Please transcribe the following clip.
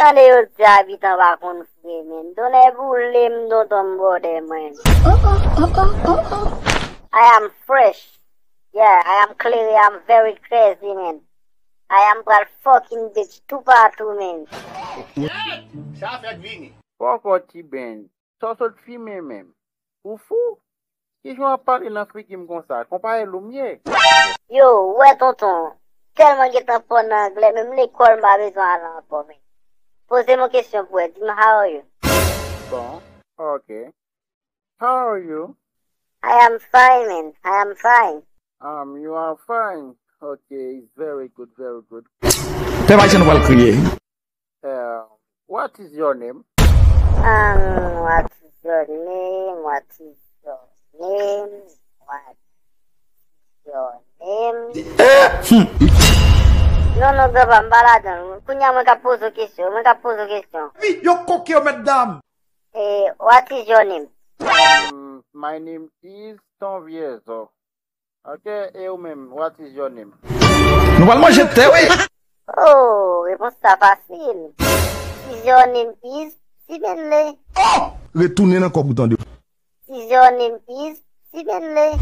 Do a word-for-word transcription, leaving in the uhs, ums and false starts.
Tande yo di abitan pa konn fre, men. Tonnè boule m, tonton m bòdè mwen. I am fresh. Yeah, I am clear, I am very crazy, man. I am pral fucking bitch toupatou, man. Sa fèk vini. Poko T-Benz, sa w sot fimen menm? Ou fou? Kijan w ap pale nan figi m konsa? Konpayi l ou m ye? Yo, ou wè tonton, tèlman gentan fò nan anglè, menm lekòl m pa bezwen al ankò, men. Poze m yon kesyon pou wè, di m how are you? Bon, ok. How are you? I am fine, man. I am fine. Um, you are fine. Ok, it's very good, very good. Pèp Ayisyen nou pral kriye. Uh, what is your name? Um, what is your name? What is your name? What is your name? Non, non, granpa, m pa ladan. Kounye a mwen k ap poze w kesyon. Mwen k ap poze w kesyon. Yo koke yo, mèt dam. Eh, what is your name? Um, my name is Ton Vyezo. Ok, e ou menm, what is your name? Nou pral manje tè, wi. Oh, repons sa fasil. Is your name is Sibenle. Oh! Retounen nan kòb ou tande. Is your name is Sibenle.